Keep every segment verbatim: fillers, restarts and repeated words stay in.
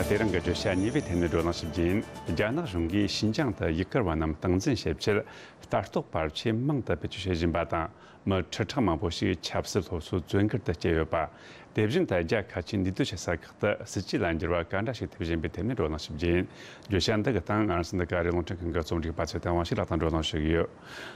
དེ་རིང་གི་བརྗོད་བྱ་གཉིས་པའི་ཐད་ནས་བགྲོ་གླེང་ཞིབ་རྒྱས་ཡིན། རྒྱ་ནག་གཞུང་གིས་ཤིན་ཅང་དུ་ཡུལ་གར་བ་རྣམས་སྟངས་འཛིན་བྱེད་ཆེད་ལྟ་རྟོག་པར་ཆས་མང་དུ་བེད་སྤྱོད་བྱེད་བཞིན་པ་དང་། མི་ཁྲི་ཕྲག་མང་པོ་ཞིག་ཆབ་སྲིད་སློབ་གསོའི་བཙོན་སྒར་དུ་བསྐྱལ་ཡོད་པ། དེ་བཞིན་དུ་རྒྱ་ཁ་ཆེའི་འདུས་སྡོད་བྱེད་ས་ཁག་ཏུ་སྲིད་ཇུས་ལ་འགྱུར་བ་ག་འདྲ་ཞིག་ཐེབས་བཞིན་པའི་ཐད་ནས་བགྲོ་གླེང་ཞིབ་རྒྱས་ཡིན། བརྗོད་བྱ་འདི་གི་སྟེང་ང་རང་ཚོ་འདི་ག་རེ་རླུང་འཕྲིན་ཁང་གི་རྩོམ་སྒྲིག་པ་ཚེ་བརྟན་དབང་ཕྱུག་ལགས་དང་བགྲོ་གླེང་ཞུ་གི་ཡོད།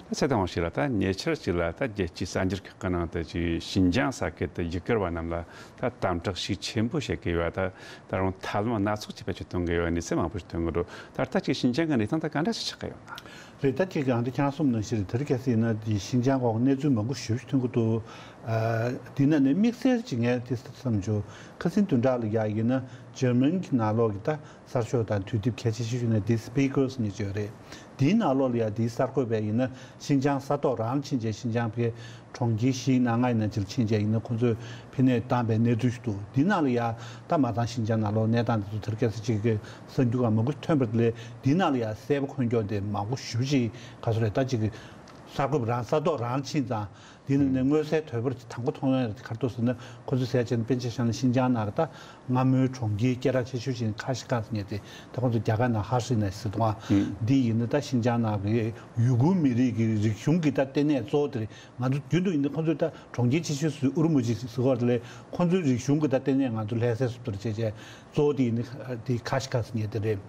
ད་ཚེ་བརྟན་དབང་ཕྱུག་ལགས། ད་ཉེ་ཆར་ཅིག་ལ་ད་རྒྱལ་སྤྱིའི་གསར་འགྱུར་ཁག་གི་ནང་དུ་ཅིག་ཤིན་ཅང་ས་ཁུལ་དུ་ཡུལ་གར་བ་རྣམས་ལ་ད་དམ་དྲག་ཤུགས་ཆེན་པོ་བྱེད་ཀྱི་ཡོད་པ། ད་ད་རུང་ཐབས་ལམ་སྣ་ཚོགས་ཀྱིས་བེད་སྤྱོད་གཏོང་གི་ཡོད་པའི་གནས་ཚུལ་མང་པོ་ཞིག་ཐོན་གྱི་འདུག། ད་ལྟ་ཅིག་ཤིན་ཅང་གི་གནས་སྟངས་ད་ག་འདྲ་ཞིག་ཆགས་ཀྱི་ཡོད་ན། རེད། ད་ཅིག་ཨང་དེ་ཁྱེད་རང་གསུངས་ནང་བཞིན་རེད། དེ་རིང་ཁ་སང་ཡིན་ན་དེ་ཤིན་ཅང་འོག་གནས་ཚུལ་མང་པོ་ཞེ་པོ་ཞིག་ཐོན་གྱི་འདུག། ཨ། དེ་ནང་ནས་དམིགས་བསལ་ཅིག་ངས་དེ་བསམ་བྱུང་། ཁ་སང་བདུན་ཕྲག་ལ་ཡ་ཡིན་ན་འཇར་མན་གྱི་ནང་ལོགས་ཀྱི་ད་གསར་ཤོག་དང་དུས་དེབ་གལ་ཆེ་ཤོས་ཤིག་ནི་དེ་སི་པི་ཀར་སི་ངེས་ཅིག་ཡོད་རེད། དེའི་ནང་ལོགས་ལ་ཡ་དེའི་གསར་འགོད་པས་ཡིན་ན་ཤིན་ཅང་ས་ཐོག་རང་ཕྱིན་བྱས་ཤིན་ཅང་ཕའི་གྲོང་ཁྱེར་བཞིའི་ནང་ལྔ་ཡིན་ན་ཅིག་ཕྱིན་བྱས་ཡིན་ན་ཁོང་ཚོས་ཕྱི་ནས་བཏང་པའི་གནས་ཚུལ་ཞིག་འདུག། དེའི་ནང་ལ་ཡ་ད་མ་ཚང་ཤིན་ཅང་ནང་ལོགས་གནས་སྟངས་དེ་ཚོ་དེ་རིང་ཁ་སང་ཅིག་གི་གསར་འགྱུར་ཁག་མང་པོ་ཐོན་པ་དེ་ལས་དེའི་ནང་ལ་ཡ་གསལ་པོ་འཁོད་རྒྱུ་དེ་མང་པོ་ཞེ་པོ་ཅིག་ག་ཚོད་རེད། ད་ཅིག་གི་གསར་འགོད་པ་རང་ས་ཐོག་རང་ཕྱིན་ཙང་། དེ་ནི་ནས་མངོན་གསལ་དོད་པོར་དང་པོ་མཐོང་ཡ་ག་རེ་འདུག་ཟེར་ན། ཁོ་ཚོས་ཟེར་བྱས་ན་དཔེར་ཆ་བཞག་ན་ཤིན་ཅང་ནང་གི་ད་སྔ་མོའི་གྲོང་ཁྱེར་སྐད་གྲགས་ཆེ་ཤོས་ཤིག་ཁ་ཤི་ཀ་ཟེར་མཁན་དེ། ད་ཁོ་ཚོ་རྒྱ་གར་ནང་ཧ་ཧྲི་ན་ཟེར་དུས་ཨ། འདི་ཡིན་ན་ད་ཤིན་ཅང་ནང་གི་ཡུ་གུར་མི་རིགས་ཀྱི་རིག་གཞུང་གི་ད་ལྟེ་གནས་གཙོ་བོ་དེ་རེད། ང་ཚོ་རྒྱུན་དུ་ཡིན་ན་ཁོ་ཚོའི་ད་གྲོང་ཁྱེར་ཆེ་ཤོས་སུ་ཨུ་རུ་མུ་ཇི་ཟེར་གོ་དེ་ལས་ཁོ་ཚོའི་རིག་གཞུང་གི་ད་ལྟེ་གནས་ང་ཚོ་ལྷ་སའི་སུ་དུར་བྱས་བྱས་གཙོ་བོ་དེ་ཡིན་ན་དེ་ཁ་ཤི་ཀ་ཟེར་མཁན་དེ་རེད།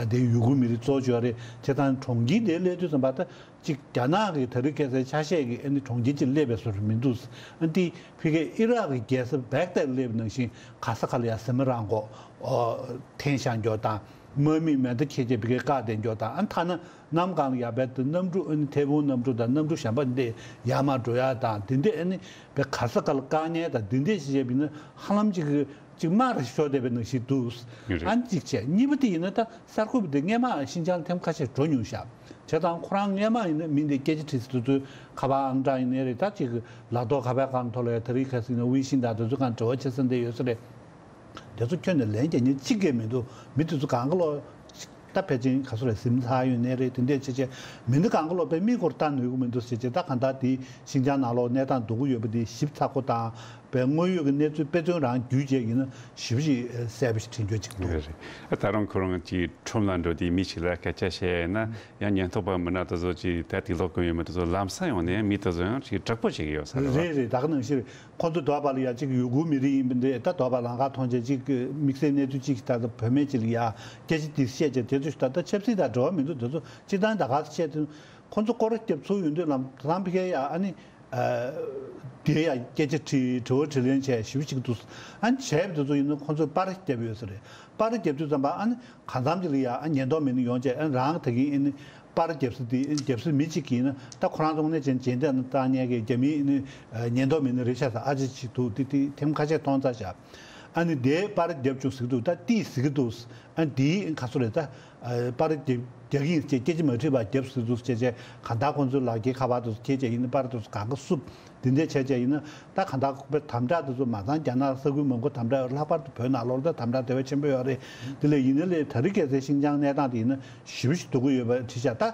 དེ་ཡུ་གུར་མི་རིགས་གཙོ་བོ་ཅིག་ཡོད་རེད། བྱས་ཙང་གྲོང་ཁྱེར་དེ་སླེབས་དུས་ཙམ་པ་ད། གཅིག་རྒྱ་ནག་གི་ད་རེས་ཁ་སང་ཆ་ཤས་ཀྱི་ཨ་ནི་གྲོང་ཁྱེར་གཅིག་སླེབས་པའི་བཟོ་འདྲ་མི་འདུག། ཨ་ནི་ཕ་གིའི་ཨི་རག་གི་རྒྱལ་ས་བེག་དཱད་སླེབས་ནང་བཞིན་ག་ས་ག་ལ་ཡ་ཟ་མ་རག་མགོ་འཐེན་བཞག་རྒྱུ་དང་། དམག་མིས་མེ་མདའ་འཁྱེར་བྱས་ཕ་གིར་བཀག་བསྡད་རྒྱུ་དང་། ཨ་ནི་ཐ་ན་གནམ་གང་ལ་ཡ་བེད་དུ་གནམ་གྲུ་ཨ་ནི་ཐའེ་ཝན་གནམ་གྲུ་དང་གནམ་གྲུ་གཞན་པ་འདི་ཡར་མར་འགྲོ་ཡ་དང་། འདི་འདྲས་ཨ་ནི་བེད་ག་ས་ག་ལ་བཀག་ཉར་དང་འདི་འདྲས་ཞིག་བྱས་པ་ཡིན་ན་ཧ་ལམ་གཅིག་གི་གཅིག་དམག་རེ་ཤོར་བསྡད་པའི་ནང་བཞིན་འདུག། རེད། ཨ་ནི་གཅིག་བྱས། གཉིས་པ་དེ་ཡིན་ན་ད་གསར་འགོད་པ་དེ་སྔས་མ་ཤིན་ཅང་ལ་ཐེངས་ཁ་ཤས་འགྲོ་མྱོང་ཤག། བྱས་ཙང་ཁོ་རང་སྔས་མ་ཡིན་ན་མི་འདི་སྐད་ཆ་དྲིས་ཚེ་དུས་ཚོད་ཁ་པར་ཨང་གྲངས་ཡིན་ནའི་རེད། ད་ཅིག་ལག་ཐོག་ཁ་པར་སྒང་ཐོག་ལ་ཡ་དེ་རིང་ཁ་སང་ན་ཝེ་ཤིན་དང་དེ་ཚོ་སྒང་འབྲེལ་བ་བྱེད་ས་འདི་ཡོད་ས་རེད། དེ་ཚོ་ཁྱོན་ནས་ལན་རྒྱག་མཁན་གཅིག་ཀྱང་མི་འདུག། མི་དེ་ཚོ་གང་ག་ལོག་ད་ཕལ་ཆེར་ག་ཚོད་རེད། གཟིམ་ཚར་ཡོད་ནའི་རེད། དེ་འདྲས་བྱས་བྱས་མི་འདི་གང་ག་ལོག་པའི་མིག་སྐོར་ལྟ་ནུས་ཀྱི་མི་འདུག་ཟེར་བྱས། ད་གང་ལྟར་དེ་ཤིན་ཅང་ནང་ལོགས་གནས་སྟངས་སྡུག་གི་ཡོད་པ་དེ་ཞིབ་ཚགས་པོ་དང་། པའི་དངོས་ཡོད་ཀྱི་གནས་ཚུལ་དཔེ་མཚོན་རང་བརྒྱུད་བྱས་ཡིན་ན་ཞིབ་ཞིབ་གསལ་པོ་ཞིག་དྲན་རྒྱུ་ཅིག་འདུག། རེད་རེད། ད་རུང་ཁོ་རང་གིས་ཁྲོམ་ལ་འགྲོ་དུས་མི་ཞིག་ལ་སྐད་ཆ་བཤད་ཡིན་ན་ཡང་ཉེན་རྟོག་པ་མི་སྣ་དེ་ཚོ་གིས་ད་དེ་ལོག་གི་ཡོད་མེད་དེ་ཚོ་ལམ་སང་ཡོང་ནས་མི་དེ་ཚོ་ཡང་ཅིག་དྲག་པོ་བྱེད་ཀྱི་ཡོད་ས་རེད་བ། རེད་རེད། ད་ག་ནང་བཞིན་རེད། ཁོ་ཚོ་དོགས་པ་ལ་ཡ་གཅིག་ཡུ་གུར་མི་རིགས་ཡིན་པ་འདི་ད་དོགས་པ་ལམ་ཁ་མཐོང་བྱས་གཅིག་དམིགས་བསལ་གནས་ཚུལ་གཅིག་ད་ལྟ་བུད་མེད་ཅིག་ལ་ཡ་སྐད་ཆ་དེ་བཤད་བྱས་དེ་ཚོ་ཞིག་ད་ལྟ་ཆབ་སྲིད་དང་འབྲེལ་བ་མི་འདུག། དེ་ཚོ་སྤྱིར་བཏང་ད་ག་བཤད་དུས་ཁོ་ཚོ་སྐོར་ར་བརྒྱབ་ཚུགས་ཡོང་དུས་ལམ་དང་ཕ་གིར་ཡ་ཨ་ནི། དེ་ཡང་སྐད་ཆ་དྲི་དྲི་བ་དྲིས་ལན་བྱས་ཞིབ་ཅིག་འདུག། ཨ་ནི་བྱས་པ་དེ་ཚོ་ཡིན་ན་ཁོང་ཚོས་པར་བརྒྱབ་ཡོད་ས་རེད། པར་བརྒྱབ་དུས་ཙམ་པ་ཨ་ནི་གང་འཚམ་ཅིག་ལ་ཡ་ཨ་ཉེན་རྟོག་མི་སྣ་ཡོང་བྱས་ཨ་རང་ད་གིན་ཨ་ནི་པར་བརྒྱབ་ས་དེ་བརྒྱབ་ས་མི་གཅིག་གིས་ན་ད་ཁོ་རང་ཚོ་དངོས་གནས་བྱས་ན་རྗེས་འདེད་ན་བཏང་མཁན་གྱི་རྒྱ་མིའི་ཨ་ནི་ཉེན་རྟོག་མི་སྣ་རེད་ཤག་ཟེར་ཨ་ཅེ་ཅིག་འདུག། དེ་དེ་ཐེངས་ཁ་ཤས་མཐོང་ཚར་ཤག། ཨ་ནི་དེའི་པར་བརྒྱབ་བྱུང་ཟེར་གི་འདུག། ད་ཏི་ཟེར་གི་འདུག། ཨ་ནི་དེའི་ག་ཚོད་རེད་ད། པར་རྒྱག་གི་ཡིན་ཅེས་སྐད་ཆ་མ་དྲིས་པར་རྒྱབ་ཟེར་འདུག་ཟེར་བྱས་བྱས་གང་ལྟར་ཁོང་ཚོའི་ལག་འཁྱེར་ཁ་པར་དེ་ཚོ་འཁྱེར་བྱས་ཡིན་ན་པར་དེ་ཚོ་གང་ག་བསུབ། འདི་འདྲས་བྱས་བྱས་ཡིན་ན་ད་གང་ལྟར་དམ་དྲག་དེ་ཚོ་མ་ཚང་རྒྱ་ནག་ས་ཁུལ་མང་པོ་དམ་དྲག་ཡོད། ལྷག་པར་དུ་བོད་ནང་ལོགས་ལ་ད་དམ་དྲག་དེ་བས་ཆེན་པོ་ཡོད་རེད། དེ་ལས་ཡིན་ན་ལས་ད་རེས་གལ་སྲིད་ཤིན་ཅང་གནས་སྟངས་དེ་ཡིན་ན་ཞེ་པོ་ཞིག་སྡུག་གི་ཡོད་པ་དྲིས་ཤག། ད་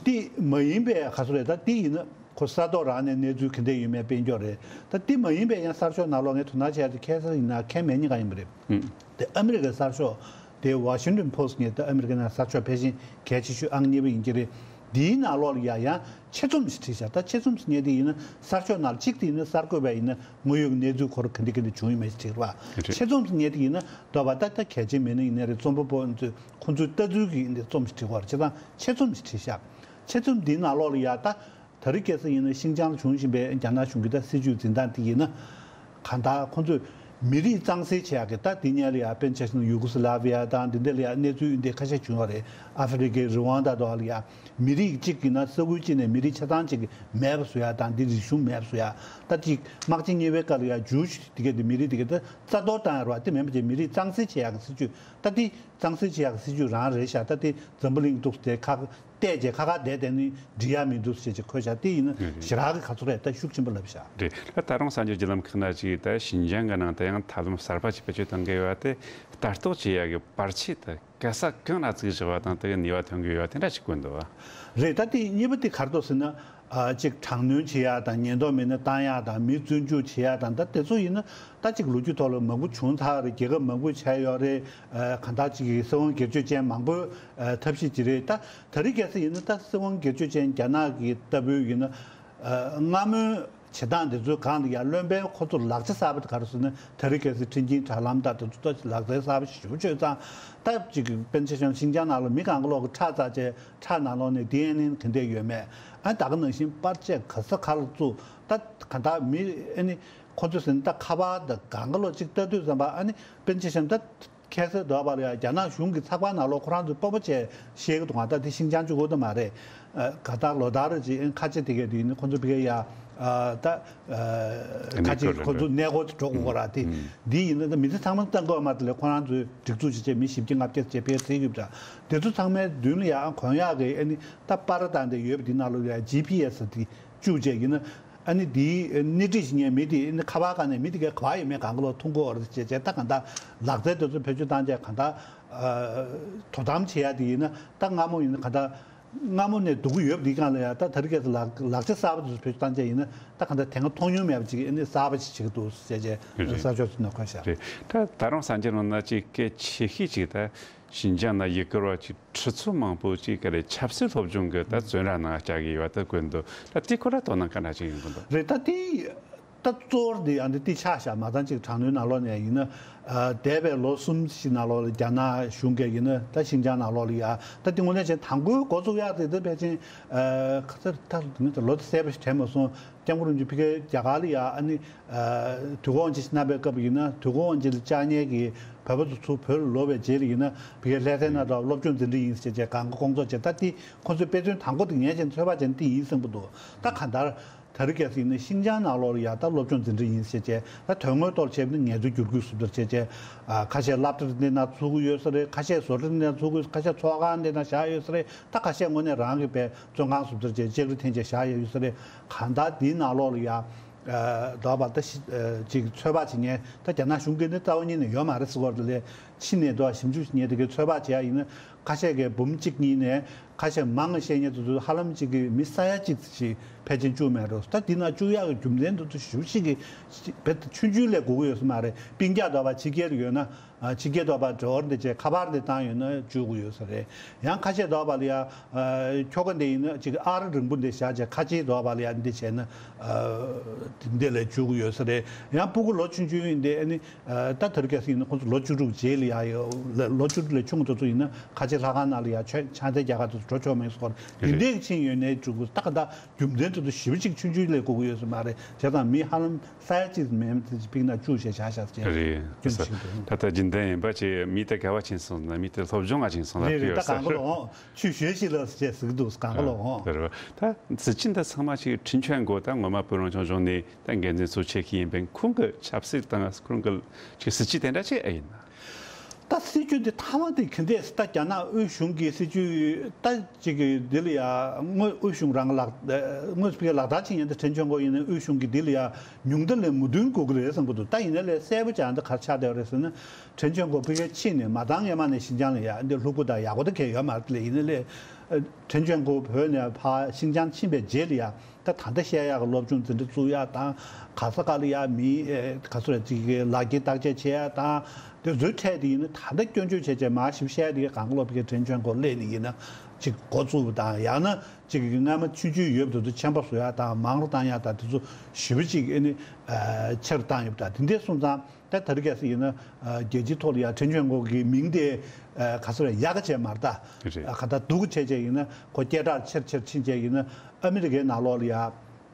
དེ་མ་ཡིན་པའི་ག་ཚོད་རེད། ད་དེ་ཡིན་ན་ཁོ་ས་ཐོག་རང་ནས་གནས་ཚུལ་ག་འདྲས་ཡོད་མེད་དཔེ་འཇོག་རེད། ད་དེ་མ་ཡིན་པའི་ཡང་གསར་ཤོག་ནང་ལོགས་ངས་དོ་སྣང་བྱས་ཏེ་ཁ་སང་ཡིན་ན་ཁ་མེད་གཉིས་ཀ་ཡིན་པ་རེད། དེ་ཨ་མི་རི་ཀའི་གསར་ཤོག་དེ་Washington Post་ངས་ད་ཨ་མི་རི་ཀའི་ནང་གསར་ཤོག་ཕལ་ཆེར་གལ་ཆེ་ཤོས་ཨང་གཉིས་པ་ཡིན་གྱི་རེད། དེའི་ནང་ལོགས་ལ་ཡ་ཡང་ཆེད་རྩོམ་ཞིག་བྲིས་ཤག། ད་ཆེད་རྩོམ་ཟེར་མཁན་དེ་ཡིན་ན་གསར་ཤོག་ནང་ལ་གཅིག་དེ་ཡིན་ན་གསར་འགོད་པ་ཡིན་ན་དངོས་ཡོད་གནས་ཚུལ་སྐོར་ག་འདྲ་ག་འདྲ་བྱུང་ཡོད་མེད་ཅིག་བྲིས་པ། རེད། ཆེད་རྩོམ་ཟེར་མཁན་དེ་ཡིན་ན་ལྟོས་པ་ད་ད་གལ་ཆེན་མི་སྣ་ཡིན་ནའི་རེད། རྩོམ་པ་པོ་ཚོས་ཁོང་ཚོའི་ལྟ་ཚུལ་གྱི་འདི་རྩོམ་ཞིག་བྲིས་པ་རེད། བྱས་ཙང་ཆེད་རྩོམ་ཞིག་བྲིས་ཤག། ཆེད་རྩོམ་འདིའི་ནང་ལོགས་ལ་ཡ་ད། ད་རེས་ཁ་སང་ཡིན་ན་ཤིན་ཅང་ལ་བྱུང་བཞིན་པའི་རྒྱ་ནག་གཞུང་གི་ད་སྲིད་བྱུས་འཛིན་སྟངས་དེ་ཡིན་ན། གང་ལྟར་ཁོང་ཚོས་མི་རིགས་གཙང་སེལ་བྱེད་ཡག་གི་ད་དེ་སྔོན་ལ་ཡ་དཔེར་ན་ཆ་བཞག་ན་ཡུ་གོ་སི་ལ་བི་ཡ་དང་འདི་འདྲ་ལ་ཡ་གནས་ཚུལ་འདི་ཁ་ཤས་བྱུང་བ་རེད། ཨ་ཧྥེ་རི་ཁའི་རི་ཝང་ད་དོ་ལ་ཡ་མི་རིགས་གཅིག་གི་ན་ས་ཁུལ་གཅིག་ནས་མི་རིགས་ཆ་ཚང་གཅིག་གི་མེད་པ་བཟོ་ཡ་དང་འདི་རིག་གཞུང་མེད་པ་བཟོ་ཡ། ད་ཅིག་དམག་ཆེན་གཉིས་པའི་སྐབས་ལ་ཡ་ཇུའུ་ཤི་དེ་ག་དེ་མི་རིགས་དེ་ག་ད་རྩ་གཏོར་བཏང་ཡ་རེད་བ། དེ་མིན་པ་ཅིག་མི་རིགས་གཙང་སེལ་བྱེད་ཡག་གི་སྲིད་བྱུས་ད་དེ་གཙང་སེལ་བྱེད་ཡག་གི་སྲིད་བྱུས་རང་རེད་ཤག། ད་དེ་འཛམ་བུ་གླིང་འདུག་དེ་ཁག་བལྟས་རྗེས་ཁ་ཁ་བསྡད་བསྡད་ནི་འགྲིག་ཡ་མི་འདུག་ཟེར་བྱས་འཁོད་བཞག། དེ་ཡིན་ན་ཞེ་དྲག་གི་ག་ཚོད་རེད་ད་ཤུགས་ཆེན་པོ་ལབ་བཞག། རེད། ད་རུང་གསར་འགྱུར་བརྒྱུད་ལམ་ཁག་ན་ཅིག་ད་ཤིན་ཅང་གི་ནང་དུ་ཡང་ཐབས་ལམ་གསར་པ་ཅིག་བེད་སྤྱོད་གཏོང་གི་ཡོད་པ་དེ་ལྟ་རྟོག་བྱེད་ཡ་གི་པར་ཆས་དེ་ག་ས་གང་ལ་བཙུགས་བཞག་པ་དང་དེ་གི་ནུས་པ་ཐོན་གི་ཡོད་པ་དེ་འདྲ་ཞིག་བཀོད་འདུག་བ། རེད། ད་དེ་གཉིས་པ་དེ་ག་རེ་འདུག་ཟེར་ན། ཨ་ཅིག་དྲག་གནོན་བྱེད་ཡག་དང་ཉེན་རྟོག་མི་སྣ་བཏང་ཡག་དང་མི་བཙོན་འཇུག་བྱེད་ཡག་དང་ད་དེ་ཚོ་ཡིན་ན་ད་ཅིག་ལོ་རྒྱུས་ཐོག་ལ་མང་པོ་བྱུང་ཚར་རེད། རྒྱལ་ཁབ་མང་པོས་བྱས་ཡོད་རེད། ཨ་གང་ལྟར་ཅིག་གི་སྲིད་དབང་སྒེར་གཅོད་ཅན་མང་པོས་ཨ་ཐབས་ཤེས་བྱེད་རེད། ད་ད་རེས་གལ་སྲིད་ཡིན་ན་ད་སྲིད་དབང་སྒེར་གཅོད་ཅན་རྒྱ་ནག་གི་ལྟ་བུའི་ཡིན་ན་ཨ་སྔ་མོའི་བྱེད་སྟངས་འདི་ཚོའི་སྒང་ལ་ཡང་བློན་པས་ཁོ་ཚོར་ལག་ཆ་གསར་པ་དེ་ག་རེ་ཟེར་ན་ད་རེས་གལ་སྲིད་ཁྲིན་ཅིན་དྲ་ལམ་དང་དེ་ཚོ་ལག་རྩལ་གསར་པ་ཞིག་ཞུ་ཆོད་ཙང་ད་ཅིག་དཔེར་ན་ཆ་བཞག་ན་ཤིན་ཅང་ནང་ལ་མི་གང་ག་ལོག་གི་ཁྲག་རྩ་ཆེ། ཁྲག་ནང་ལོགས་ནས་ཌི་ཨེན་ཨེ་ག་འདྲས་ཡོད་མེད། ཨ་ད་ག་ནང་བཞིན་པར་ཆས་ག་ས་ག་ལ་བཙུགས། ད་ག་ད་མི་ཨ་ནི་ཁོ་ཚོ་ཟེར་ན་ད་ཁ་པར་དང་གང་ག་ལོག་ཅིག་ལྟ་དུས་ཙམ་པ་ཨ་ནི་དཔེར་ན་ཆ་བཞག་ན་ད་ཁ་སང་འདྲ་པོ་ལ་ཡ་རྒྱ་ནག་གཞུང་གི་ཚགས་པར་ནང་ལོགས་ཁོ་རང་ཚོས་སྤོབས་པ་བྱས་བཤད་གི་འདུག་ང་ད་དེ་ཤིན་ཅང་གཅིག་པོ་ད་མ་རེད། ཨ་ག་ད་ལོ་ལྟར་ཅིག་ཨ་ཁ་ཆེ་དེ་གས་དེ་ནི་ཁོ་ཚོ་ཕ་གི་ཡ་ཨ་ད་ཨ་ཁ་ཆེ་ཁོ་ཚོ་གནས་སྐོར་དུ་འགྲོ་དགོས་ར། དེ་འདི་ཡིན་ན་ད་མི་ཚེ་ཚང་མ་བཏང་དགོས་མ་རེད། དེ་ལས་ཁོ་རང་ཚོས་སྒྲིག་འཛུགས་བྱས་བྱས་མི་བཞི་བརྒྱ་ལྔ་བརྒྱ་བྱས་ཕེབས་ཚེ་ཡོད་ད། དེ་ཚོ་ཚང་མའི་མདུན་ལ་ཡང་གོན་ཡག་གི་ཨ་ནི་ད་པར་བཏང་དེ་ཡོད་པ་འདི་ནང་ལོགས་ལ་ཡང་ཇི་པི་ཨེ་སི་དེ་བཅུག་བྱས་ཡིན་ན་ཨ་ནི་དེའི་སྣེ་ཁྲིད་བྱེད་མཁན་མི་དེ་ཨ་ནི་ཁ་པར་སྒང་ནས་མི་དེ་གའི་ག་པར་ཡོད་མེད་གང་ག་ལོག་མཐོང་གི་ཡོད་རེད་བྱས་བྱས། ད་གང་ལྟར་ལག་རྩལ་དེ་ཚོ་བེད་སྤྱོད་བཏང་བྱས་གང་ལྟར་དོ་དམ་བྱེད་ཡག་དེ་ཡིན་ན་ད་སྔ་མོ་ཡིན་ན་གང་ལྟར། སྔ་མོ་ནས་སྡུག་གི་ཡོད་པ་འདི་སྒང་ལ་ཡང་ད་ད་རེས་ཁ་སང་ལག་ལག་ཆ་གསར་པ་དེ་ཚོ་བེད་སྤྱོད་བཏང་བྱས་ཡིན་ན་ད་གང་ལྟར་དེ་སྔ་མཐོང་མྱོང་མེད་པ་ཅིག་ཨ་ནི་གསར་པ་ཞིག་བྱེད་ཀྱི་འདུག་ཟེར་བྱས་གསར་ཤོག་ཚོ་ནས་གོ་བཞག་རེད། ད་ད་རུང་གསར་འགྱུར་ནང་ན་ཅིག་གལ་ཆེ་ཤོས་ཅིག་ད་ཤིན་ཅང་ན་ཡུལ་སྐོར་བ་ཅིག་ཁྲི་ཚོ་མང་པོ་ཅིག་ག་རེ་ཆབ་སྲིད་སློབ་སྦྱོང་གི་ད་བཙོན་ར་ནང་བཅར་གྱི་ཡོད་པ་ད་བཀོད་འདུག་ད་དེ་ཁོ་ར་དོ་སྣང་ག་འདྲ་ཅིག་ཡོང་གི་འདུག་རེད། ད་དེ། ད་གཙོ་བོར་འདི་ཨ་འདི་ཏི་ཆགས་བཞག་མ་ཚང་གཅིག་དྲག་གནོན་ནང་ལོགས་ནས་ཡིན་ན། ཨ་འདས་པའི་ལོ་གསུམ་ཞིག་ནང་ལོགས་ལ་རྒྱ་ནག་གཞུང་གིས་ཡིན་ན་ད་ཤིན་ཅང་ནང་ལོགས་ལ་ཡ་ད་འདི་དངོས་གནས་བྱས་དང་པོའི་འགོ་བཙུགས་ཡག་དེ་ད་ཕལ་ཆེར་ཨ་ག་ཚོད་ད་ངས་ད་ལོ་དེ་གསལ་པོ་ཞིག་དྲན་མ་སོང་། སྐྱབས་མགོན་རིན་པོ་ཆེ་ཕ་གིར་རྒྱ་གར་ལ་ཡ་ཨ་ནི་ཨ་དུས་འཁོར་དབང་ཆེན་ཞིག་གནང་པའི་སྐབས་ཡིན་ན་དུས་འཁོར་དབང་ཆེན་ལ་བཅར་མཁན་གྱི་བོད་པ་ཚོ་ཚུར་བོད་ལ་ལོག་པའི་རྗེས་ལ་ཡིན་ན་ཕ་གིར་ལྷ་སའི་ནང་ལ་སློབ་སྦྱོང་འཛིན་གྲྭ་ཡིན་ཟེར་བྱས་གང་ག་སྐོང་ཚོགས་བྱས། ད་འདི་ཁོང་ཚོའི་དཔེ་མཚོན་དང་པོ་དེ་ངས་བྱས་ན་ཚོད་དཔག་བྱས་ན་འདི་ཡིན་བསམ་གྱི་འདུག་ད་གང་ལྟར། ད་རེས་གལ་སྲིད་ནི་ཤིན་ཅང་ནང་ལོགས་ལ་ཡ་ད་སློབ་སྦྱོང་འཛིན་གྲྭ་ཡིན་ཟེར་བྱས་ད་དོན་དངོས་ཐོག་བྱས་པ་ནི་ངལ་རྩོལ་བསྒྱུར་བཀོད་སུ་བསྡུར་བྱས་བྱས། ཨ་ཁ་ཤས་སློབ་གྲྭ་འདི་ན་ཚུགས་ཀྱི་ཡོད་ས་རེད། ཁ་ཤས་བཟོ་གྲྭ་འདི་ན་ཚུགས་ཀྱི་ཡོད་ས། ཁ་ཤས་ཚོགས་ཁང་འདི་ན་བཞག་ཡོད་ས་རེད། ད་ཁ་ཤས་དངོས་གནས་རང་གི་བའི་བཙོན་ཁང་སུ་བསྡུར་བྱས་ལྕགས་རི་འཐེན་བྱས་བཞག་ཡོད་ས་རེད། གང་ལྟར་འདིའི་ནང་ལོགས་ལ་ཡ་ཨ་དོགས་པ་ད་ཤི་ཨ་ཅིག་ཚོད་དཔག་བྱེད་མཁན་ད་རྒྱ་ནག་གཞུང་གིས་ནི་རྩ་བ་ཉིད་ནས་ཡོད་མ་རེད་ཟེར་བ་རེད། ལས་ཕྱི་ནས་དོགས་ཞིབ་འཇུག་བྱེད་མཁན་དེ་གའི་ཚོད་དཔག་བྱས་ཡ་ཡིན་ན་ཁ་ཤས་ཀྱིས་འབུམ་གཅིག་གཉིས་ནས། ཁ་ཤས་མང་ང་བཤད་མཁན་དེ་ཚོ་ཧ་ལམ་གཅིག་གི་མི་ས་ཡ་གཅིག་ཞིག་ཕལ་ཆེར་བཅུག་མེད་འགྲོ། ད་འདི་ན་བཅུག་ཡག་གི་རྒྱུ་མཚན་དེ་ཚོ་ཞེ་པོ་ཅིག་གི་རྦད་དེ་ཆུང་ཆུང་ལས་དགོས་ཀྱི་ཡོད་ས་མ་རེད། སྤུན་ཀྱག་དོགས་པ་ཕྱི་རྒྱལ་ཡོད་ན་ཨ་ཕྱི་རྒྱལ་དོགས་པ་འབྲེལ་བ་འདི་བྱས་ཁ་པར་འདི་བཏང་ཡོད་ན་བཅུག་དགོས་ཡོད་ས་རེད། ཡང་ཁ་ཤས་དོགས་པ་ལ་ཡ་ཨ་ཁྱོ་ག་འདི་ཡིན་ན་ཅིག་ཨར་རིང་པོ་འདི་བཞག་བྱས་ཁ་ཆེའི་དོགས་པ་ལ་ཡ་འདི་བྱས་ན་ཨ་འདི་ལས་བཅུག་གི་ཡོད་ས་རེད། ཡང་སྤུ་གུ་ལོ་ཆུང་ཆུང་ཡིན་དེ་ཨ་ནི། ད་དེ་རིང་ཁ་སང་ཡིན་ན་ཁོང་ཚོ་ལོ་བཅུ་དྲུག་རྗེས་ལ་ཡ་ཡོད། ལོ་བཅུ་དྲུག་ལས་ཆུང་དེ་ཚོ་ཡིན་ན་ཁ་ཆེ་ལྷ་ཁང་ནང་ལ་ཡ་ཆོས་ཕྱག་འཚལ་རྒྱག་ག་དེ་ཚོ་འགྲོ་ཆོག་མེད་ཟེར་སྐོར་དེ་འདྲས་ཀྱི་ཕྱིན་ཡོད་ནའི་འགྲིག་གི། ད་ག་ད་རྒྱུ་མཚན་དེ་ཚོ་ཞེ་པོ་ཅིག་ཆུང་ཆུང་ལས་དགོས་ཀྱི་ཡོད་ས་མ་རེད། བྱས་ཙང་མི་ཧ་ལམ་ས་ཡ་གཅིག་མིན་ཅིག་ཕིག་ན་བཅུག་བྱས་བཞག་བཞག་ཅེས་རེད། རྒྱུ་མཚན་ཞིག་འདུག་ད་ལྟ་རྒྱུན་ལྡན་ཡིན་པ་ཅིག་མི་དེ་ག་བ་ཕྱིན་སོང་ན་མི་དེ་སློབ་སྦྱོང་ང་ཕྱིན་སོང་ན་རེད་རེད། ཕིག་ད་གང་ག་ལ་འོང་ཆུ་ཞོད་ཤིག་ལ་ཟེར་ཟེར་གི་འདུག་གང་ག་ལ་འོང་། རེད་བ། ད་སྲིད་སྤྱི་འདི་ཚང་མ་ཅིག་ཁྲིན་ཆོན་གོ་ད་ངོ་མ་བོད་རང་སྐྱོང་ལྗོངས་ནས། ད་འགན་འཛིན་ཚོ་ཆེ་ཤོས་ཡིན་པའི་ཁོང་གི་ཆབ་སྲིད་དང་ཁོང་གི་ཅིག་སྲིད་ཇུས་དེ་འདྲ་ཅིག་ཨེ་ཡིན་ན། ད་སྲིད་ཇུས་འདི་ཐ་མ་དེ་ག་འདྲས་ད་རྒྱ་ནག་དབུས་གཞུང་གི་སྲིད་ཇུས་ད་ཅིག་གི་འདི་ལ་ཡ་དངོས་དབུས་གཞུང་རང་ལག་དངོས་སུ་ཕ་གིར་ལག་བསྟར་བྱེད་མཁན་དེ་ཁྲེན་ཆོན་གོ་ཡིན་ན་དབུས་གཞུང་གི་འདི་ལ་ཡ་ཉུང་མཐའ་ལས་མོས་མཐུན་དགོས་ཀྱི་རེད་བསམ་གྱི་འདུག་ད་ཡིན་ན་ལས་གསལ་པོ་ཅིག་འདི་ག་རེ་ཆགས་བསྡད་པ་རེད་ཟེར་ན། ཁྲེན་ཆོན་གོ་ཕ་གིར་ཕྱིན་ནས་མ་འདང་ཡ་མ་ནས་ཤིན་ཅང་ལ་ཡ་འདི་ལྷུག་པོ་དང་ཡག་པོ་ད་གང་ཡང་ཡོད་མ་རེད། ལས་ཡིན་ན་ལས་ཁྲེན་ཆོན་གོ་བོད་ནས་ཕར་ཤིན་ཅང་ཕྱིན་པའི་རྗེས་ལ་ཡ། ད་ད་ལྟ་བཤད་ཡག་གི་སློབ་སྦྱོང་འཛིན་གྲྭ་བཙུགས་ཡག་དང་ག་ས་ག་ལ་ཡ་མི་ཨེ་ག་ཚོད་རེད་ཅིག་གི་ལག་འཁྱེར་བརྟག་དཔྱད་བྱེད་ཡག་དང་དེ་ཚོའི་ཁྲལ་དེ་ཡིན་ན་ད་ལྟ་སྐྱོན་བརྗོད་བྱས་བྱས་མར་ཞིབ་བཤད་དེ་གང་ག་སློབ་ཕྲུག་ཁྲེན་ཆོན་གོ་སླེབས་ནས་ཡིན་ན་ཅིག་འགོ་བཙུགས་པ་དང་ཡང་ན་ཅིག་གི་སྔ་མ་ཆུང་ཆུང་ཡོད་པ་དེ་ཚོ་ཆེན་པོ་བཟོ་ཡག་དང་མང་རུ་བཏང་ཡག་དང་དེ་ཚོ་ཞེ་པོ་ཅིག་ཨེ་ནི་ཨ་ཆེ་རུ་བཏང་ཡོད་པ་དང་དེ་འདྲས་སོང་ཙང་། ད་ད་རེས་གལ་སྲིད་ཡིན་ན་ཨ་རྒྱལ་སྤྱིའི་ཐོག་ལ་ཡང་ཁྲེན་ཆོན་གོ་གི་མིང་དེ་ཨ་ག་ཚོད་རེད་ཡག་ག་བྱས་མ་རེད་ད། རེད། ཨ་ག་ད་སྡུག་ག་བྱས་བྱས་ཡིན་ན་ཁོ་སྐད་གྲགས་ཆེར་ཆེར་ཕྱིན་བྱས་ཡིན་ན་ཨ་མི་རི་ཀའི་ནང་ལོགས་ལ་ཡ་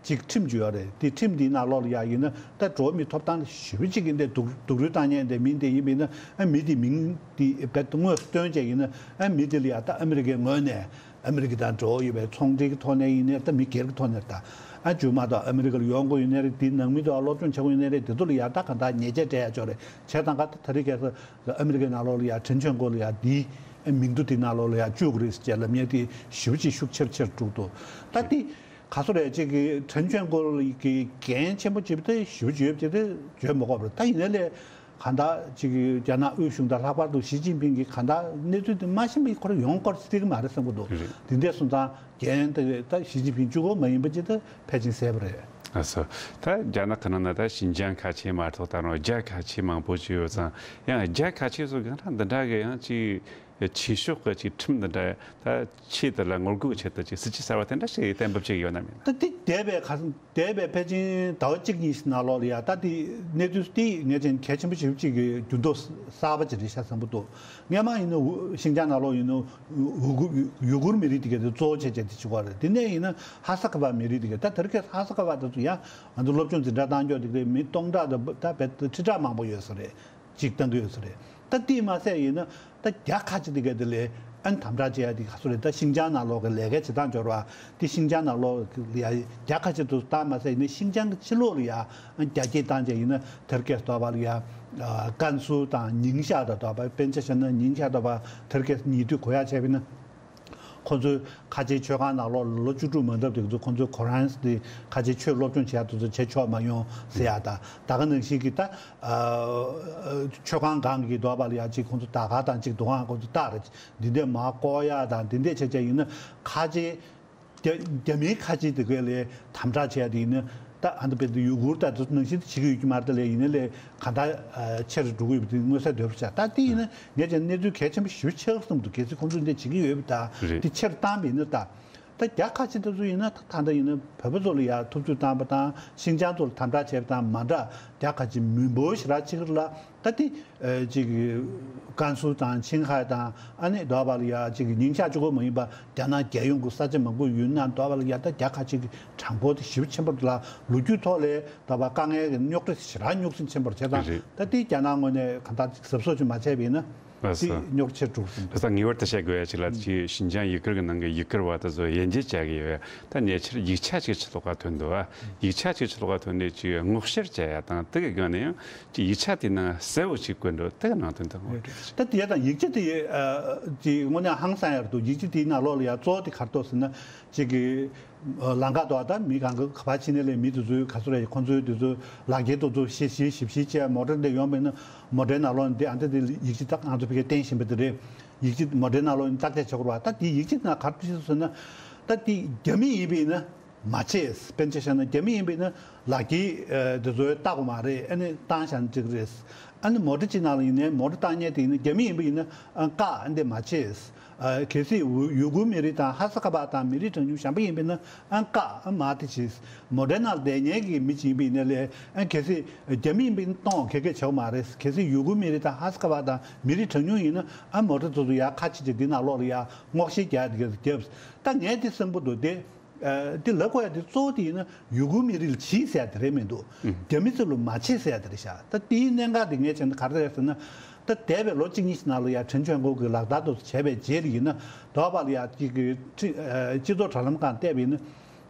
ཅིག་ཁྲིམས་ཅིག་ཡོད་རེད། དེ་ཁྲིམས་དེའི་ནང་ལོགས་ལ་ཡ་ཡིན་ན་ད་འགྲོ་བ་མིའི་ཐོབ་ཐང་ཞེ་པོ་ཅིག་གི་འདི་སྡུག་སྡུག་རུས་བཏང་མཁན་དེ་མིང་དེ་ཡིན་པ་ཡིན་ན་ཨ་མི་དེ་མིང་དེ་རྦད་དེ་དངོས་སུ་བཏོན་བྱས་ཡིན་ན་ཨ་མི་དེ་ལ་ཡ་ད་ཨ་མི་རི་ཀའི་ངོས་ནས། ཨ་མི་རི་ཀ་དང་འབྲེལ་བ་ཡོད་པའི་ཚོང་འབྲེལ་གྱི་ཐོག་ནས་ཡིན་ནའི་ད་མི་སྒེར་གྱི་ཐོག་ནས་ད་ཨ་ཇུ་མ་གཏོགས་ཨ་མི་རི་ཀ་ལ་ཡོང་དགོས་ཡིན་ནའི་རེད། དེའི་ནང་མི་དང་སློབ་སྦྱོང་བྱེད་དགོས་ཡིན་ནའི་རེད། དེ་ཚོ་ལ་ཡ་ད་ག་འདྲ་ཉེས་ཆད་སྤྲད་ཡ་ཅོག་རེད། བྱས་ཙང་ག་ད་རེས་ཁ་སང་ཨ་མི་རི་ཀའི་ནང་ལོགས་ལ་ཡ་ཁྲེན་ཆོན་གོ་ལ་ཡ་དེའི་མིང་ཐོ་དེའི་ནང་ལོགས་ལ་ཡ་བཅུག་གི་རེད་ཟེར་ལབ་མཁན་དེ་ཞེ་པོ་ཅིག་ཤུགས་ཆེར་ཆེར་འགྲོ་གི་འདུག་ད་དེ་ག་ཚོད་རེད་ཅིག་གི་ཁྲེན་ཆོན་གོ་གི་འགན་ཆེན་པོ་ཅིག་དེ་ཞེ་པོ་ཅིག་ཡོད་ཅིག་དེ་བརྗོད་མི་དགོས་པ་རེད། ད་ཡིན་ནའི་ལས། གང་ལྟར་ཅིག་རྒྱ་ནག་དབུས་གཞུང་དང་ལྷག་པར་དུ་ཞི་ཅིན་ཕིང་གིས་གང་ལྟར་གནས་ཚུལ་དེ་མ་ཤེས་པའི་ཁོ་རང་ཡོང་སྐོར་ཅིག་ཀྱི་མ་རེད་བསམ་གྱི་འདུག་རེད། དེ་འདྲ་སོང་ཙང་རྒྱན་དེ་ད་ཞི་ཅིན་ཕིང་གཅིག་པོ་མ་ཡིན་པ་ཅིག་ད་ཕལ་ཆེར་གསལ་པོ་རེད། ཨ་སོ། ད་རྒྱ་ནག་གི་ནང་ན་ད་ཤིན་ཅང་ཁ་ཆེ་མ་གཏོགས་ད་རུང་རྒྱ་ཁ་ཆེ་མང་པོ་ཅིག་ཡོད་ཙང་། ཡང་རྒྱ་ཁ་ཆེ་སོགས་གང་ལྟར་འདི་འདྲ་གི་ཡང་ཅིག་ཆོས་ཕྱོགས་ཀྱི་ཅིག་ཁྲིམས་འདི་འདྲ་ད་ཆེད་དུ་ལ་ངོ་རྒོལ་ཆེད་དུ་ཅིག་སྲིད་ཇུས་གསར་བ་དེ་འདྲ་ཞིག་གཏན་འབེབས་བྱེད་ཀྱི་ཡོད་ན་མེད་ན། ད་དེ་འདས་པའི་ཁ་འདས་པའི་ཕལ་ཆེར་ཟླ་བ་གཅིག་གཉིས་ནང་ལོགས་ལ་ཡ་ད་དེ་གནས་ཚུལ་དེ་ངས་ཅན་གལ་ཆེན་པོ་ཞེ་པོ་ཅིག་གི་འགྱུར་ལྡོག་གསར་པ་ཅིག་རེད་ཤག་བསམ་གྱི་འདུག་སྔོན་མ་ཡིན་ན་ཝུ་ཤིན་ཅང་ནང་ལོགས་ཡིན་ན་ཝུ་གུར་ཡུ་གུར་མི་རིགས་དེ་ག་དེ་གཙོ་བོ་བྱས་བྱས་དེ་བྱེད་ཀྱི་ཡོད་རེད། དེ་ནས་ཡིན་ན་ཧ་ས་ཁ་པ་མི་རིགས་དེ་ག་ད་དེ་རིང་ཁ་སང་ཧ་ས་ཁ་པ་དེ་ཚོ་ཡ་ང་ཚོ་སློབ་སྦྱོང་འཛིན་གྲྭ་བཏང་ཀྱོག་དེ་ག་དེ་མི་སྟོང་ཕྲག་དང་ད་བེད་ཁྲི་ཕྲག་མང་པོ་ཡོད་ས་རེད། ཅིག་བཏང་གི་ཡོད་ས་རེད། ད་དེས་མ་ཟད་ཡིན་ན་ད་རྒྱ་ཁ་ཆེ་དེ་ག་དེ་ལས་ཨན་དམ་དྲག་བྱེད་ཡ་དེ་ག་སུ་རེད། ད་ཤིན་ཅང་ནང་ལོགས་ཀྱི་ལས་ཀའི་བྱེད་སྟངས་འབྱོར་བ་དེ་ཤིན་ཅང་ནང་ལོགས་ལ་ཡ་རྒྱ་ཁ་ཆེ་དུ་བཏང་མ་ཟད་ཡིན་ན་ཤིན་ཅང་གི་ཕྱི་ལོགས་ལ་ཡ་ཨན་རྒྱ་སྐྱེད་བཏང་བྱས་ཡིན་ན་དེར་སྐད་སྟོབས་པ་ལ་ཡ་ཀན་སུའུ་དང་ཉིང་ཤ་དང་སྟོབས་པ་དཔེར་ཆ་བཞག་ན་ཉིང་ཤ་སྟོབས་པ་དེར་སྐད་ཉེ་དུས་གོ་ཡ་བྱས་པ་ཡིན་ན། ཁོ་ཚོའི་ཁ་ཆེའི་མཆོད་ཁང་ནང་ལོགས་ལ་ལོ་བཅུ་དྲུག་མ་འདབ་དེ་ཚོ་ཁོ་ཚོའི་ཁོ་རང་དེ་ཁ་ཆེའི་ཆོས་སློབ་སྦྱོང་བྱེད་ཡ་དེ་ཚོ་བྱེད་ཆོག་མ་ཡོང་ཟེར་ཡ་ད་ད་ག་ནང་བཞིན་གྱི་ད་མཆོད་ཁང་སྒང་གི་འདོགས་པ་ལ་ཡ་གཅིག་ཁོ་ཚོ་ད་ག་དང་གཅིག་འདུག་ཨང་ཁོ་ཚོ་ད་རེད། འདི་འདྲ་མ་བཀོག་ཡ་དང་འདི་འདྲ་བྱས་བྱས་ཡིན་ན་ཁ་ཆེའི་རྒྱ་རྒྱ་མིའི་ཁ་ཆེ་དེ་གའི་ལས་དམ་དྲག་བྱས་དེ་ཡིན་ན་ད་ཨ་ནི་དཔེ་དེ་ཡུ་གུར་ད་དུ་ནང་བཞིན་དུ་བྱེད་ཀྱི་ཡོད་ཀྱི་མ་རེད། ད་ལས་ཡིན་ན་ལས་གང་ལྟར་ཆེར་འགྲོ་གི་ཡོད་པ་དེ་མངོན་གསལ་དོད་པོ་ཆགས། ད་དེ་ཡིན་ན་ངས་ཀྱང་གནས་ཚུལ་གལ་ཆེན་པོ་ཞེ་པོ་ཆགས་སོང་འདུག་གལ་སྲིད་ཁོང་ཚོས་འདི་བྱེད་ཀྱི་ཡོད་པ་ད་རེད། དེ་ཆེར་བཏང་བ་ཡིན་ན་ད་ད་རྒྱ་ཁ་ཆེ་དེ་ཚོ་ཡིན་ན་ད་ད་ལྟ་ཡིན་ན་བོད་པ་ཚོ་ལ་ཡ་ཐུབ་ཚོད་བཏང་བ་དང་ཤིན་ཅང་ཚོ་ལ་དམ་དྲག་བྱས་པ་དང་མ་འདྲ་རྒྱ་ཁ་ཆེ་མི་འབོར་ཞེ་དྲག་ཆེ་གི་ལ། ད་དེ་ཨ་ཅིག་ཀན་སུའུ་དང་ཆིང་ཧའེ་དང་ཨ་ནི་འདོགས་པ་ལ་ཡ་ཅིག་ཉིང་ཤ་གཅིག་པོ་མ་ཡིན་པ་རྒྱ་ནག་རྒྱལ་ཡོངས་ཀྱི་ས་ཆ་མང་པོ་ཡུན་ནན་འདོགས་པ་ལ་ཡ་ད་རྒྱ་ཁ་ཆེ་གི་གྲངས་འབོར་དེ་ཞེ་པོ་ཆེན་པོ་ལ་ལོ་རྒྱུས་ཐོག་ལས་འདོགས་པ་དཀའ་ངལ་གྱི་རྙོག་དྲ་ཞེ་དྲག་རྙོག་ཟིང་ཆེན་པོར་བྱེད་སྟངས་རེད། ད་དེ་རྒྱ་ནག་ངོས་ནས་གང་ལྟར་ཅིག་གཟབ་གཟབ་ཅིག་མ་བྱས་པ་ཡིན་ན་ལགས་སོ། དེ་རྙོག་ཆེར་འགྲོ་གི་འདུག་ད་ངེས་པར་དུ་བཤད་དགོས་ཡ་ཅིག་ལ་ཅིག་ཤིན་ཅང་ཡུ་གུར་གྱི་ནང་གི་ཡུ་གུར་བ་དེ་ཚོ་དབྱེ་འབྱེད་བྱ་གི་ཡོད། ད་ཉེ་ཆར་ཡིག་ཆ་ཅིག་ཕྱི་ལོགས་ཀ་ཐོན་འདུག་ཨ། ཡིག་ཆ་ཅིག་ཕྱི་ལོགས་ཀ་ཐོན་ནས་ཅིག་སྔོག་བཤེར་བྱ་ཡ་དང་དེ་གི་སྒང་ནས་ཡང་ཅིག་ཡིག་ཆ་དེའི་ནང་གསལ་བོ་ཞིག་བཀོད་འདུག་དེ་གི་ནང་དོན་དང་ངོ་སྤྲོད་ཅིག་ད་དེ་དང་ཡིག་ཆ་དེ་ཨ་ཅིག་དངོས་གནས་ཧང་སང་ཡ་རེད་འདུག་ཡིག་ཆ་དེའི་ནང་ལོགས་ལ་ཡ་གཙོ་བོ་དེ་ག་རེ་འདུག་ཟེར་ན་ཅིག་གི་ལམ་ཁ་ཐོག་ད་མི་གང་ག་ག་པར་ཕྱིན་ནས་ལས་མི་དེ་ཚོའི་ག་ཚོད་རེད། ཁོང་ཚོའི་དེ་ཚོའི་ལག་འཁྱེར་དེ་ཚོ་ཞིབ་ཞིབ་ཞིབ་ཞིབ་བྱས་མོ་ཊ་འདི་ཡོང་བ་ཡིན་ན་མོ་ཊའི་ནང་ལོགས་ནས་འདི་ཨ་འདི་འདི་ཡིག་ཆ་ད་ང་ཚོ་ཕ་གིར་བསྟན་བཞིན་པ་དེ་རེད། ཡིག་ཆ་མོ་ཊའི་ནང་ལོགས་ནས་བརྟག་དཔྱད་བྱེད་དགོས་རེད་བ། ད་དེ་ཡིག་ཆ་ནང་ག་རེ་བྲིས་སོང་ཟེར་ན་ད་དེ་རྒྱ་མི་ཡིན་པ་ཡིན་ན། མ་བྱེད། དཔེར་ན་ཆ་བཞག་ན་རྒྱ་མི་ཡིན་པ་ཡིན་ན་ལག་འཁྱེར་ཨ་དེ་ཚོ་བལྟ་དགོས་མ་རེད། ཨ་ནི་བཏང་བཞག་ན་འགྲིག་གི་རེད། ཨ་ནི་མོ་ཊ་གཅིག་ནང་ལ་ཡིན་ནའི་མོ་ཊ་བཏང་མཁན་དེ་ཡིན་ན་རྒྱ་མི་ཡིན་པ་ཡིན་ན་ཨ་བཀག་ཨ་འདི་མ་བྱེད། ཨ་གལ་སྲིད་ཡུ་ཡུ་གུར་མི་རིགས་དང་ཧ་ས་ཁ་པ་དང་མི་རིགས་གྲངས་ཉུང་གཞན་པ་ཡིན་པ་ཡིན་ན་ཨ་བཀག་ཨ་མ་དེ་བྱེད། མོ་ཊའི་ནང་ལ་བསྡད་མཁན་གྱི་མི་གཅིག་ཡིན་པ་ཡིན་ན་ལས་ཨ་གལ་སྲིད་རྒྱ་མི་ཡིན་པ་ཡིན་ན་གཏོང་ག་གེ་བྱེད་དགོས་མ་རེད། གལ་སྲིད་ཡུ་གུར་མི་རིགས་དང་ཧ་ས་ཁ་པ་དང་མི་རིགས་གྲངས་ཉུང་ཡིན་ན་ཨ་མོ་ཊ་དེ་ཚོ་ཡར་ཁ་ཕྱེ་བྱས་འདི་ནང་ལོགས་ལ་ཡར་སྔོག་བཤེར་རྒྱག་དེ་ག་རྒྱབ། ད་ངས་དེ་གསུང་གི་འདུག་དེ། ཨ་དེ་ལབ་དགོས་ཡ་དེ་གཙོ་བོ་དེ་ཡིན་ན་ཡུ་གུར་མི་རིགས་ལ་བྱེད་ཟེར་ཡ་དེ་རེད་མི་འདུག་ཨུ། རྒྱ་མི་ཚོ་ལ་མ་བྱེད་ཟེར་ཡ་དེ་རེད་ཤག་ད་དེའི་གནད་འགག་དེ་ངས་བྱས་ན་ག་རེ་རེད་ཟེར་ན། ད་འདས་པའི་ལོ་གཅིག་གཉིས་ནང་ལ་ཡ་ཁྲེན་ཆོན་ཀོ་གི་ལག་བསྟར་དུ་བྱས་པའི་རྗེས་ལ་ཡིན་ན་འདོགས་པ་ལ་ཡ་གཅིག་གི་ཁྲི་ཨ་སྤྱི་ཚོགས་དྲ་ལམ་སྒང་བལྟས་པ་ཡིན་ན།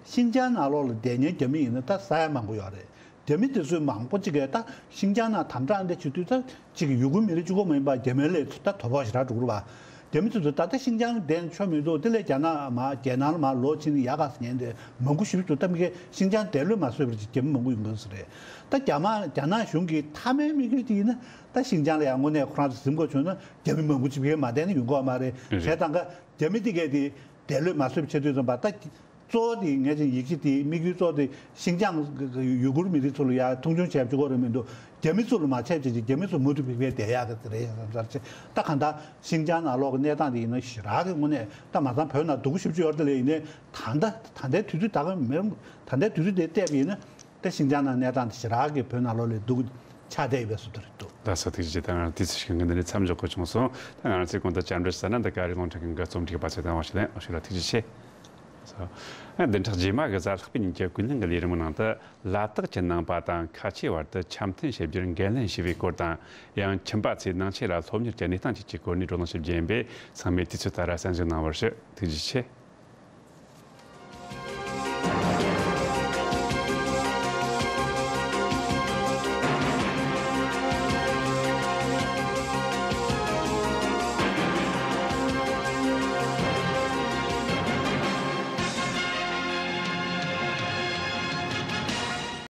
ཤིན་ཅང་ནང་ལོགས་ལ་བསྡད་མཁན་རྒྱ་མི་ཡིན་ན་ད་ས་ཡ་མང་པོ་ཡོད་རེད། རྒྱ་མི་དེ་ཚོས་མང་པོ་ཅིག་གིས་ད་ཤིན་ཅང་ནང་དམ་དྲག་འདི་བྱེད་དུས་ད་ཅིག་ཡུ་གུར་མི་རིགས་གཅིག་པོ་མ་ཡིན་པར་རྒྱ་མི་ལ་ད་དོ་ཕོག་ཞེ་དྲག་འགྲོ་གི་རེད་བ། རྒྱ་མི་དེ་ཚོ་ད་ལྟ་ཤིན་ཅང་བསྡད་ན་ཆོ་མི་འདུག་དེ་ལས་རྒྱ་ནག་མར་རྒྱལ་ནང་ལ་མར་ལོག་ཕྱིན་ནས་ཡག་ག་ཟེར་མཁན་དེ་མང་པོ་ཞེ་པོ་འདུག་ད་མི་གིས་ཤིན་ཅང་བསྡད་ལོས་མ་བཟོད་པར་ཅིག་རྒྱ་མི་མང་པོ་ཡོང་གི་ཟེར་རེད། ད་རྒྱ་མ་རྒྱ་ནག་གཞུང་གི་མཐའ་མའི་དམིགས་ཡུལ་དེ་ཡིན་ན་ད་ཤིན་ཅང་ལ་ཡང་དངོས་གནས་ཁོ་རང་ཚོ་འཛིན་དགོས་བྱུང་ན་རྒྱ་མི་མང་པོ་ཅིག་མི་གིས་མ་བསྡད་ན་ཡོང་གི་ཡོད་མ་རེད། རེད། བྱས་ཙང་ཀ་རྒྱ་མི་དེ་གས་དེ་བསྡད་ལོས་མ་བཟོད་པ་བྱེད་དུས་ཙམ་པ་ད། གཙོ་བོ་དེ་ངས་ཀྱང་ཡིག་ཆ་དེའི་དམིགས་ཡུལ་གཙོ་བོ་དེ་ཤིན་ཅང་ཡུ་གུར་མི་རིགས་ཚོ་ལ་ཡང་མཐོང་ཆུང་བྱས་པ་གཅིག་པོ་རེད་མི་འདུག་རྒྱ་མི་ཚོ་ལ་མ་བྱས་བྱས་ཀྱི་རྒྱ་མི་ཚོ་མུ་མཐུད་ཕེབས་ཀྱི་བསྡད་ཡག་གི་རེད་བསམ་ཚར་ཆེ། ད་གང་ལྟར་ཤིན་ཅང་ནང་ལོགས་ཀྱི་གནས་སྟངས་དེ་ཡིན་ན་ཞེ་དྲག་གི་དངོས་གནས་ད་མ་ཚང་བོད་ནང་སྡུག་གུ་ཞེ་པོ་ཅིག་ཡོད་རེད། དེ་ལས་ཡིན་ནའི་ད་ལྟ་ད་ལྟའི་དུས་ཚོད་ད་ག་མེད་ད་ལྟའི་དུས་ཚོད་དེ་བལྟས་པ་ཡིན་ན་ད་ཤིན་ཅང་ནང་གནས་སྟངས་དེ་ཞེ་དྲག་གི་བོད་ནང་ལོགས་ལས་སྡུག་ཆགས་བསྡད་ཡོད་པའི་བཟོ་འདྲ་རེད་འདུག་ལགས་སོ། ཐུགས་རྗེ་ཆེ། ད་ང་རང་དུས་ཚོད་ཞིག་གི་འདི་ནས་མཚམས་འཇོག་དགོས་བྱུང་སོང་། ད་ང་རང་ཚོའི་གོང་དུ་བཅར་འདྲི་ཟེར་ན་འདི་ག་རེ་རླུང་འཕྲིན་ཁང་གི་རྩོམ་སྒྲིག་པ་ཚོས་དང་བ་ཞིག་ལན་ཨོ་ཤུ་ལ་ཐུགས་རྗེ་ཆེ། བདུན་ཕྲག་རྗེས་མ་གི་གཟའ་ལྷག་པའི་ཉིན་གྱི་ཀུན་གླེང་གི་ལས་རིམ་ནང་དུ་ལ་དྭགས་ཀྱི་ནང་པ་དང་ཁ་ཆེའི་བར་དུ་འཆམ་མཐུན་བྱེད་རྒྱུར་འགན་ལེན་བྱས་པའི་སྐོར་དང་། ཡང་ཁྱིམ་པ་ཚོས་ནང་ཆོས་ལ་སློབ་གཉེར་གྱི་གནས་སྟངས་བཅས་ཀྱི་སྐོར་ནས་བགྲོ་གླེང་ཞིག་བརྒྱབ་པས་ཚང་མས་དུས་ཚོད་ལྟར་གསན་གཟིགས་གནང་བར་ཞུ། ཐུགས་རྗེ་ཆེ།